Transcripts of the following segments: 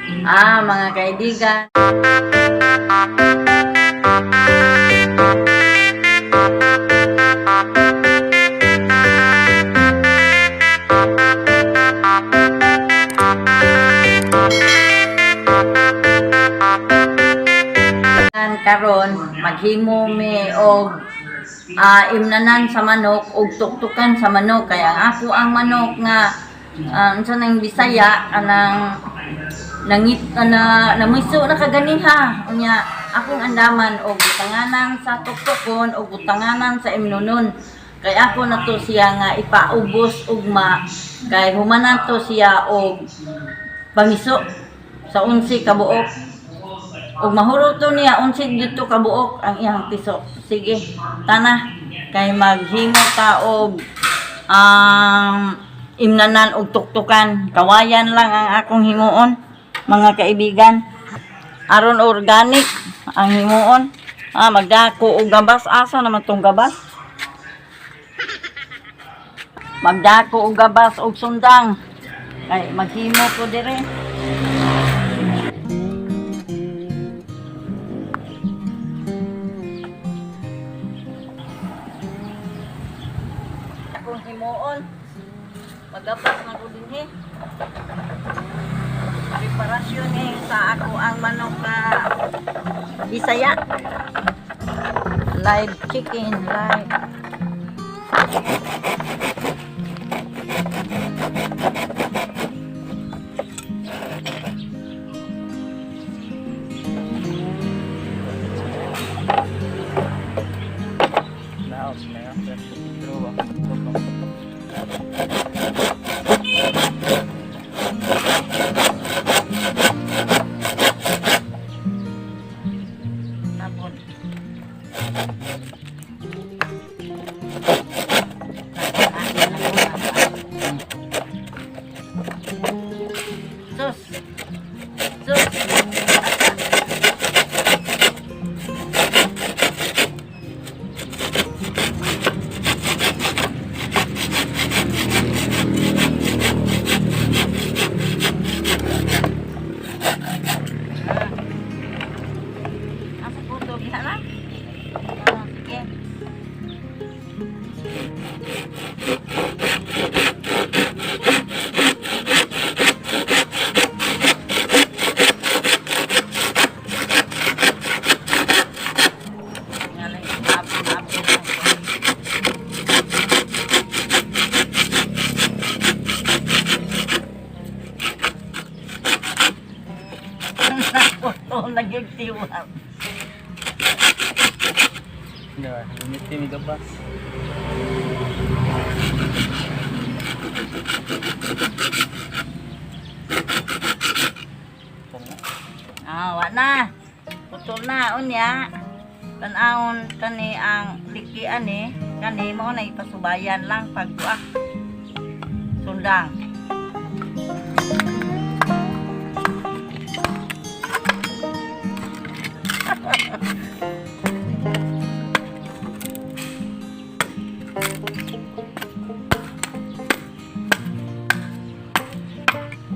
Mga kaibigan. Karon maghimo mi og imnanan sa manok og tuktukan sa manok, kaya ang ako ang manok nga unsa nang Bisaya kanang nangit na namiso na kaganiha. Unya akong andaman og butanganan sa tuktukon og butanganan sa imnonon, kay ako na to siya nga ipaubos ugma, kay humanan to siya og pamiso sa 11 ka buok ug mahurot to niya 11 dito ka buok ang iyang piso. Sige, tana kay maghimo ta og imnanan og tuktukan. Kawayan lang ang akong himuon, mga kaibigan. Aron organic ang himuon. Magdako og gabas. Asa naman tong gabas? Magdako og gabas og sundang. Kay maghimo ko dire. Akong himuon. Magabas na ko dinhi. Preparasyon ni sa ako ang manok na Bisaya. Live chicken, live. Naos na yun. Pero Tapon. Sus. Sus. Asa po ito? Bisa na? Sige. Ngalay, abo, abo. Naputo na gyud tiwang. Diba? Gumiti mi gabas. Wa na. Putol na unya. Tan-awon kani ang liki ani, kani mo na ipasubayan lang pagbuak. Sundang.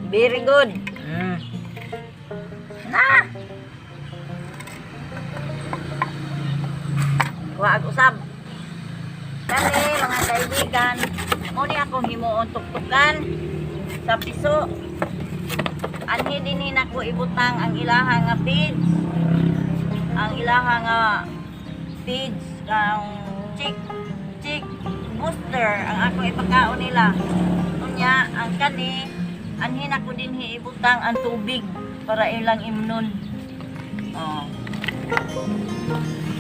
Very good. Na. Wag usab. Kani mga kaibigan, mo ni akong himuon tuktukan sa piso. Anhi dinhi nako ibutang ang ilaha nga feeds. Ang ilaha nga feeds ang chick chick booster ang ako ipakaon nila. Unya ang kani anhi nako dinhi ibutang ang tubig para ilang imnon. Oh.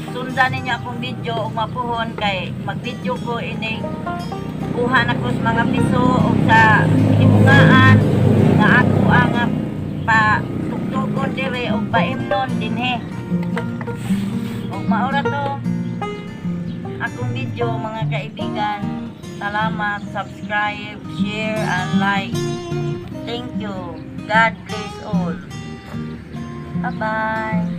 Sundan ninyo akong video ug mapuhon kay mag-video ko ining kuha na ko sa mga piso o sa himungaan nga ako ang pa tugtugon dire og paimnon dinhi. Ug maura to akong video, mga kaibigan. Salamat, subscribe, share, and like. Thank you. God bless all. Bye-bye.